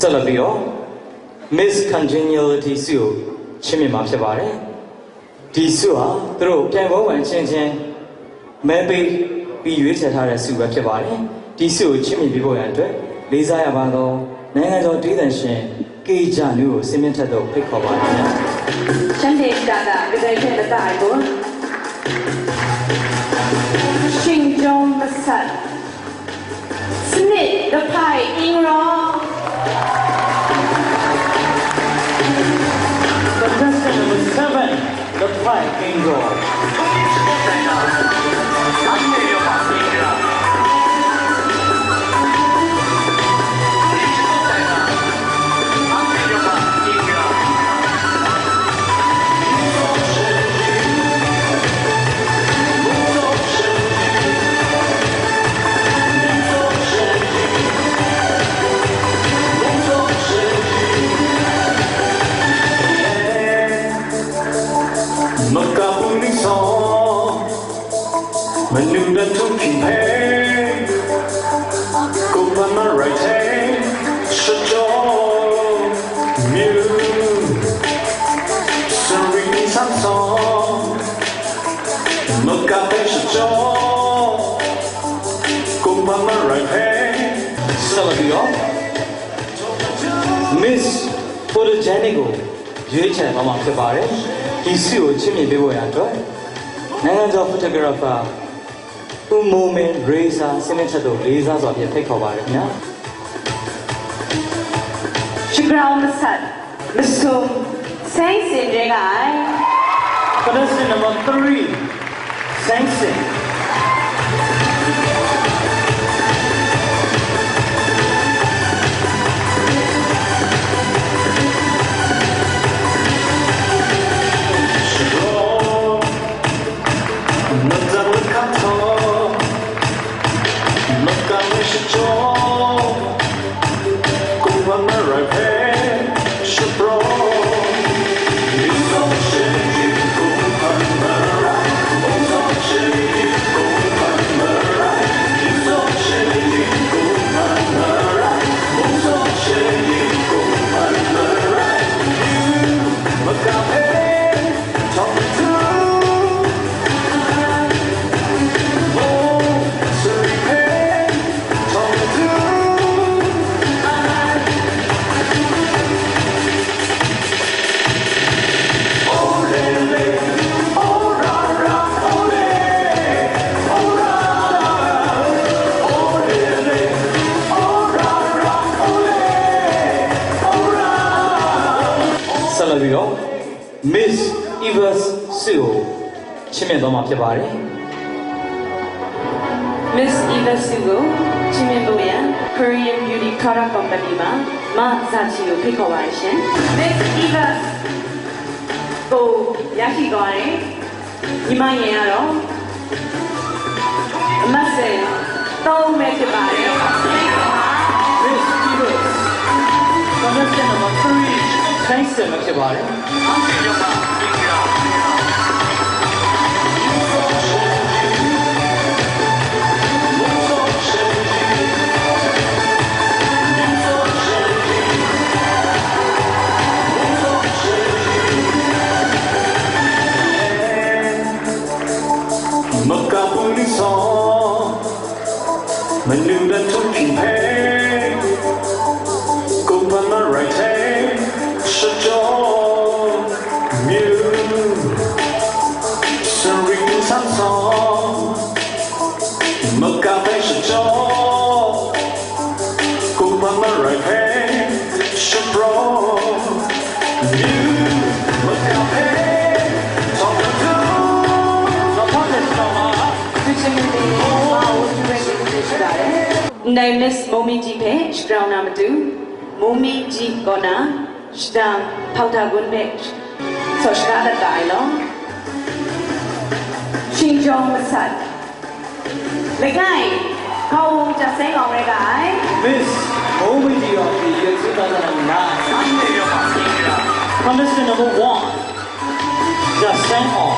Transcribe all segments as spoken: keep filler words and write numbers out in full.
ဆက်လက်ပြီးတော့ Miss Congeniality ဆုကိုချီးမြှင့်မှာဖြစ်ပါတယ်။ ဒီဆုဟာသူတို့ပြိုင်ပွဲဝင်အချင်းချင်းမဲပေးပြီးရွေးချယ်ထားတဲ့ဆုပဲဖြစ်ပါတယ်။ ဒီဆုကိုချီးမြှင့်ပေးဖို့ရန်အတွက်လေးစားရပါသောနိုင်ငံတော်ဒေသရှင် K Janu ကိုစင်မြင့်ထက်သို့ဖိတ်ခေါ်ပါတယ်ခင်ဗျာ။ ရှမ်းဒေသနာကဂယ်ထက်မတအကို ရှင်ကျော်မဆတ် Smith တဖိုင်အင်းရော Contestant number seven, တဖိုင်အင်းရော မကပူနီဆောင် မနုနထုဖီဖဲ ကိုမမရိုက်ထဲ ရှကြောမျိုး စရီနင်းဆန်းဆောင် မကပဲရှကြော ကိုမမရိုက်ထဲ ဆက်လက်ပြီးတော့ Miss Photogenic ကိုရွေးချယ်သွားမှာဖြစ်ပါတယ်။ ဒီဆုကိုချီးမြှင့်ပေးဖို့ရန်အတွက်နိုင်ငံတော် photographer ဦးမိုးမင်း Razor စင်မြင့်ထက်သို့လေးစားစွာဖြင့်ဖိတ်ခေါ်ပါတယ်ခင်ဗျာ။ ရှုခရောင်မဆတ် မစုံ ဆိုင်းစင်ရဲကအိုင် Contestant number three, ဆိုင်းစင် ဆက်လက်ပြီးတော့ Miss Evers ဆုကိုချီးမြှင့်သွားမှာဖြစ်ပါတယ်။ Miss Evers ဆုကိုချီးမြှင့်ဖို့ရန် Korean Beauty Product Company မှ မဇာချီကိုဖိတ်ခေါ်ပါရရှင်။ Miss Evers ကိုရရှိသွားတယ်။ ညီမရင်ကတော့အမတ်စင်သုံးပဲဖြစ်ပါတယ်။ Miss Evers, contestant number three, ဆိုင်းစင်ပဲဖြစ်ပါတယ်။ မကပူနီဆောင် မနုနထုဖီဖဲ ကိုမမရိုက်ထဲ ရှကြောမျိုး စရီနင်းဆန်းဆောင် မကပဲရှကြော ကိုမမရိုက်ထဲ ရှကြောမျိုး မကပဲ ထောက်တူ Officially မင်္ဂလာပါ Officially မင်္ဂလာပါ Officially ရှိပါတယ်။ နိုင် Miss မိုးမီးကြီးဖဲ ရှကြောင်းနာမတူ မိုးမီးကြီးကောနာ ရှတံ ဖောက်တာကွန်းဖဲ စော်ရှကားတတ်တာအလောင်း ရှင်ကျော်မဆတ် လက်ကိုင် ခေါင်းဝုန်းကျဆင်းအောင်ရဲကအိုင် Miss မိုးမီးကြီး of the year two thousand nine. Contestant number one, ကျဆင်းအောင်.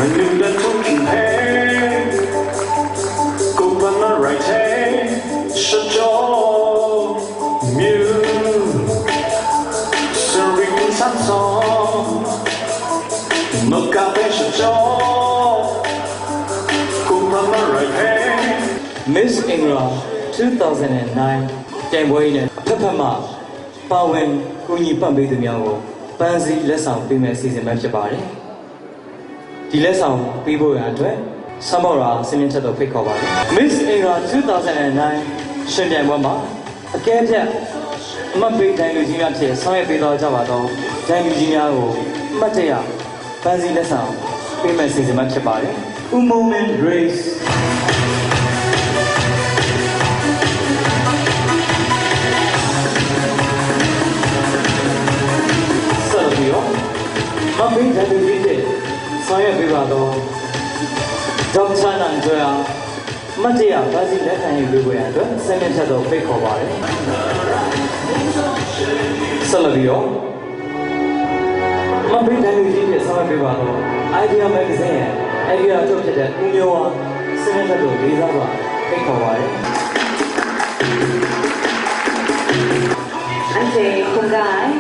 Manu dan htung hte, kungpan marai hte, shachyaw myu, sarik nsan sawng, maka hpe shachyaw, kungpan marai hte. Miss Ingra two thousand nine ပြိုင်ပွဲကြီးနဲ့ အဖက်ဖက်မှ ပါဝင်ကူညီပံ့ပေးသူများကို ပန်းစည်းလက်ဆောင်ပေးမယ့်အစီအစဉ်ပဲဖြစ်ပါတယ်။ ဒီလက်ဆောင်ပေးဖို့ရန်အတွက် ဆမ်ဘော်ရာ စင်မြင့်ထက်သို့ ဖိတ်ခေါ်ပါတယ်။ Miss Ingra two thousand nine ရှင်ပြိုင်ပွဲမှာ အကဲဖြတ်အမှတ်ပေးဒိုင်လူကြီးများအဖြစ် ဆောင်ရွက်ပေးသွားကြပါသော ဒိုင်လူကြီးများကို အမှတ်တရ ပန်းစည်းလက်ဆောင်ပေးမယ့်အစီအစဉ်မှဖြစ်ပါတယ်။ ဦးမိုးမင်း Grace။ ဆက်လက်ပြီးတော့ မတ်မင်း ဒိုင်လူကြီးအဖြစ် ဆောင်ရွက်ပေးပါသော ဒေါက်တာ နန်ထွဲ အား အမှတ်တရ ပန်းစည်းလက်ခံယူပေးဖို့ရန်အတွက် စင်မြင့်ထက်သို့ ဖိတ်ခေါ်ပါတယ်။ ဆက်လက်ပြီးတော့ မတ်မင်း ဒိုင်လူကြီးအဖြစ် ဆောင်ရွက်ပေးပါသော Idea Magazine ရဲ့ Editor အချုပ်ဖြစ်တဲ့ ဦးမျိုးဝါ စင်မြင့်ထက်သို့ လေးစားစွာ ဖိတ်ခေါ်ပါတယ်။ Anhte hkungga ai,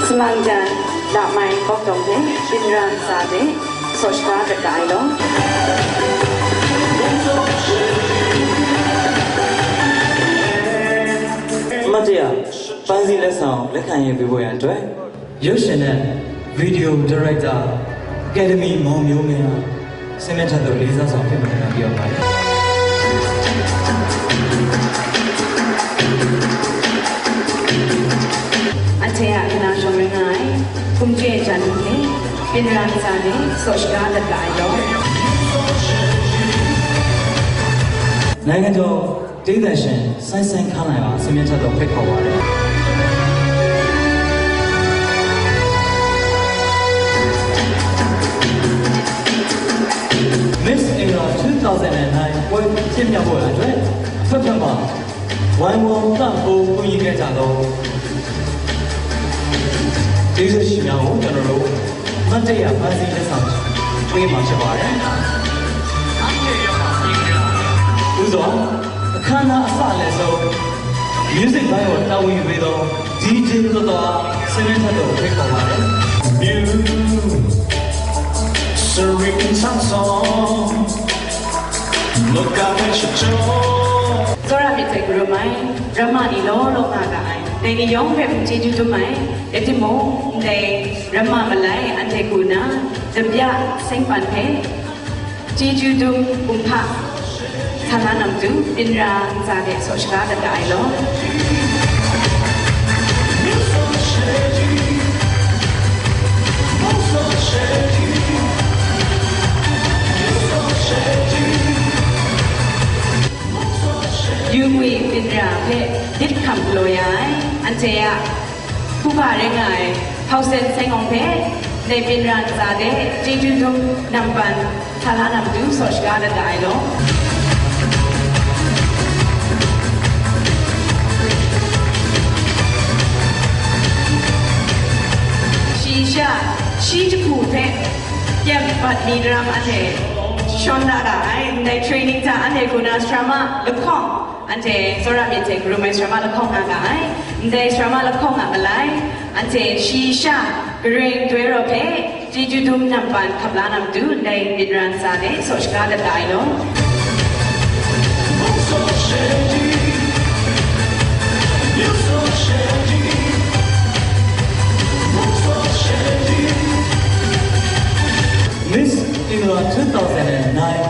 samang jan, lamai kawk dawng hte, byin ra ntsa hte, saw shaga dat ga ai law. အမှတ်တရ ပန်းစည်းလက်ဆောင် လက်ခံယူပေးဖို့ရန်အတွက် ရုပ်ရှင်နဲ့ Video Director Academy မောင်မျိုးမင်းအား စင်မြင့်ထက်သို့ လေးစားစွာ ဖိတ်ခေါ်တင်ပြပေးအပ်ပါတယ်။ Anhte a hkana shawng rai nga ai, hkum chye ai jan ni hte, byin ra ntsa hte, saw shaga dat ga ai law. နိုင်ငံတော် တေးသီချင်း ဆိုင်းဆိုင်းခမ်းနိုင်ပါ စင်မြင့်ထက်သို့ ဖိတ်ခေါ်ပါတယ်။ Miss Ingra two thousand nine ပွဲဖြစ်မြောက်ဖို့အတွက် ဖက်ဖက်မှာ ဝိုင်းဝန်းပံ့ပိုးကူညီခဲ့ကြသော ကျေးဇူးရှင်များကို ကျွန်တော်တို့ မတ်တရ ပန်းစည်းလက်ဆောင်ပေးမှာဖြစ်ပါတယ်။ ဦးစွာ အခမ်းအနားအစအလယ်ဆုံး Music ဘိုင်းကို တာဝန်ယူပေးသော DJ သို့သော် စင်မြင့်ထက်သို့ ဖိတ်ခေါ်ပါတယ်။ Music စောရမြင့်စိန်ကရုံးမိုင်း ရမ္မနီလောလောငါကအိုင် တိုင်နီယောင်ဖက်မူချေဒုဒုမိုင် ယတိမုံ တိုင် ရမ္မမလိုင် အန်ထေကူနာ တပြ စိမ့်ပန်ဖဲ ချေဒုဒု ကုံဖ ဆာလနမ်တု ပင်ရာ န်စာတဲ့ စောရှကားတဒိုင်လော ယူငွေပင်ရာဖဲ ဒစ်ခမ်ကလိုယိုင် အန်တေယ ခုပါရဲငိုင် ဟောက်ဆန်ဆိုင်အောင်ဖဲ နေပင်ရာန်စာတဲ့ ကျေးဇူးဒုံနံပါတ် ဆာလနမ်တု စောရှကားတဒိုင်လော ရှီရှာ ရှီတခုဖဲ ပြန်ပတ်နေကြမ်းအထက် ရှွန်လာတာ အဲ့ training တာ အဲ့ ကိုနာ drama လခေါင် အန်တေ စောရမြင့်စိန်ကရုံးမိုင်း drama လခေါင်ငါကအိုင် အန်တေ drama လခေါင်ငါမလိုင် အန်တေ ရှီရှာ ကရင်တွဲတော်ဖဲ ကျေးဇူးဒုံနံပါတ် ခပ်လာနမ်တု အန်တေ ပင်ရာန်စာတဲ့ စောရှကားတဒိုင်လော Miss Ingra two thousand nine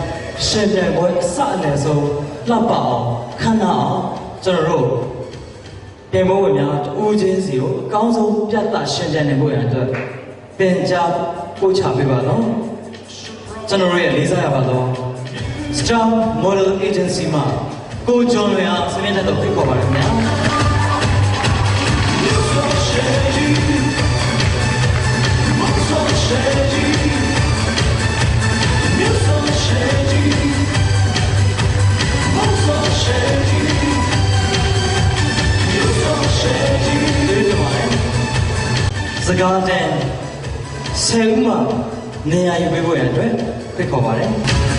ရှင်ပြိုင်ပွဲအစအလယ်ဆုံး လှပအောင် ခမ်းနားအောင် ကျွန်တော်တို့ ပြိုင်ပွဲဝင်များ တဦးချင်းစီကို အကောင်းဆုံး ပြသရှင်ပြိုင်နိုင်ဖို့ရန်အတွက် ပန်ကြားပို့ချပေးပါတော့ ကျွန်တော်တို့ရဲ့ လေးစားရပါတော့ Star Model Agency မှ ကိုကျော်လွင်အား စင်မြင့်ထက်သို့ ဖိတ်ခေါ်ပါတယ်ခင်ဗျာ။ စကားတန်ဆယ်ဦးမှာ နေရာယူပေးဖို့ရန်အတွက်ဖိတ်ခေါ်ပါတယ်။